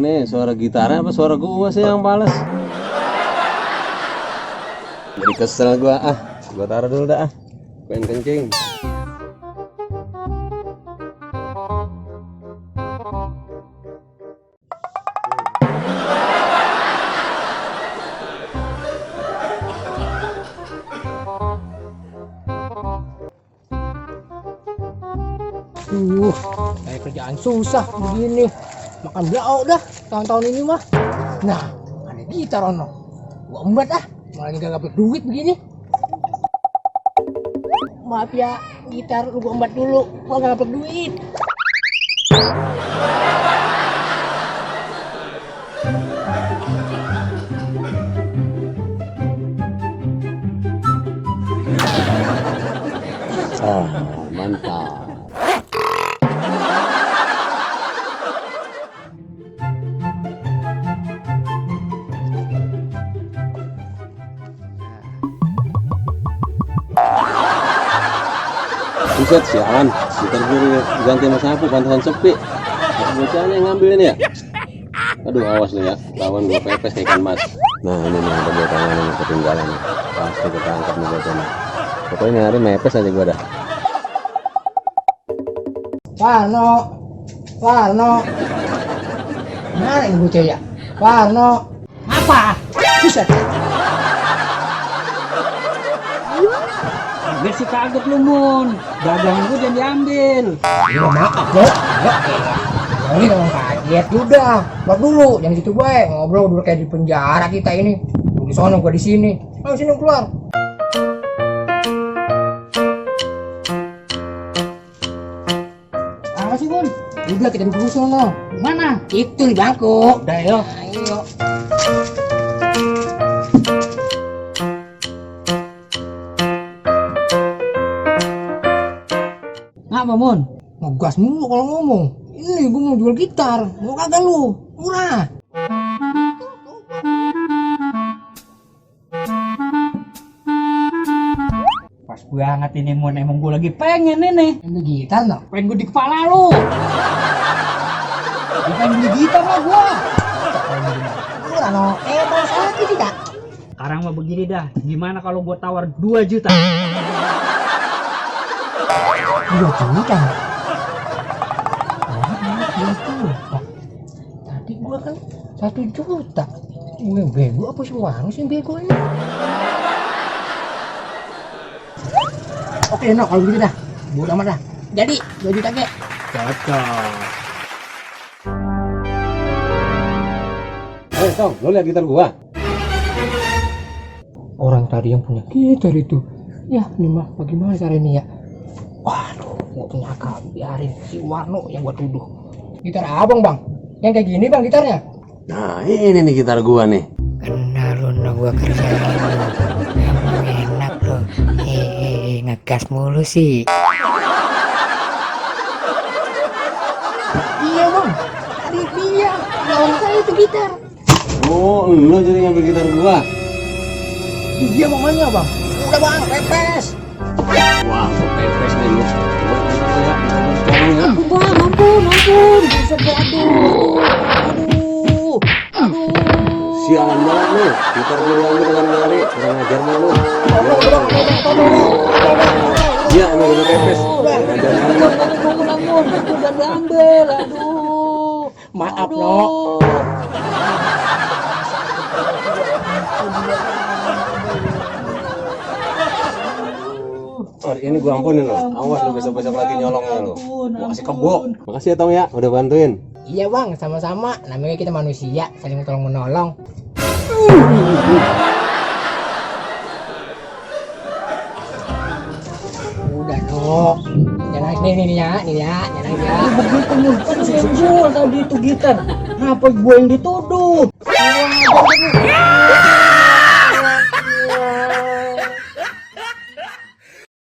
nih? Suara gitarnya apa suara gua sih yang pales? Jadi kesel gua gua taruh dulu dah pengen kencing. Kayak kerjaan susah begini. Makan blau dah tahun-tahun ini mah. Nah, ada gitar ono. Gua embat malah gak dapet duit begini. Maaf ya, gitar lu gua embat dulu. Gua gak dapet duit. Mantap. Buset sialan, gitar gue ganti mas Sapu pantasan sepi. Bocahnya yang ngambilin ya. Aduh awas lu ya, lawan gua pepes kayak ikan mas. Nah ini nih ada bocahnya yang ketinggalan nih. Pasti kita angkat nih bocahnya. Pokoknya hari mepes aja gua dah. Warno. Mana ini bocah ya? Warno. Apa? Buset. Biar si kaget lu Mun, dagangan gue jangan diambil. Ya maaf lo. Ini orang kaget. Udah, buat dulu. Jangan situ gue ngobrol dulu kayak di penjara kita ini. Lu di sono gua di sini. Ayo sini keluar. Apa sih Mun? Udah kita duduk sono. Mana? Itu di bangku. Udah yo. Ayo. Apa Mun? Ngegas mulu kalau ngomong. Ini gue mau jual gitar. Mau kagak lu? Murah. Pas banget ini Mun, emang gue lagi pengen ini. Ini gitar no? Pengen gue di kepala lu. Gue pengen beli gitar lah gue. Murah no. Bang sakit tidak? Sekarang mah begini dah, gimana kalau gue tawar 2 juta? 2 juta. Tadi gua kan 1 juta. Gue bego apa sih warung sih bego ini? Oke no, kalau gitu dah. Bodo amat dah. Jadi 2 juta ke. Cocok. Tong, lo lihat gitar gua? Orang tadi yang punya gitar itu. Ya, ini mah bagaimana cara ini ya? Waduh, nggak punya akal. Biarin si Warno yang gua tuduh. Gitar abang bang? Yang kayak gini bang gitarnya? Nah ini nih gitar gua nih. Kenal lu gua kerja emang enak lo. Ngegas mulu sih. Iya bang, tadi dia lawan saya itu gitar. Oh lo jadi ngambil gitar gua? Dia makanya bang. Udah bang, pepes. Wah pepes nih lu. Ya, tolong ya. Bang, ampun. Buset, aduh. Sialan banget lu, gitar gua diambil dengan nyari, kurang ajar mah lu. Iya emang udah pepes. Ajar banget. Ampun, itu udah diambil, aduh. Maaf no. Ini gua ampunin lo. Awas lu besok-besok lagi nyolongnya lu. Gua kasih kebo. Makasih ya Tong ya, udah bantuin. Iya bang, sama-sama. Namanya kita manusia, saling tolong menolong. Udah no. Jangan nih ya. Jangan nangis ya. Begitu Mun, kan saya jual tadi itu gitar. Kenapa gue yang dituduh?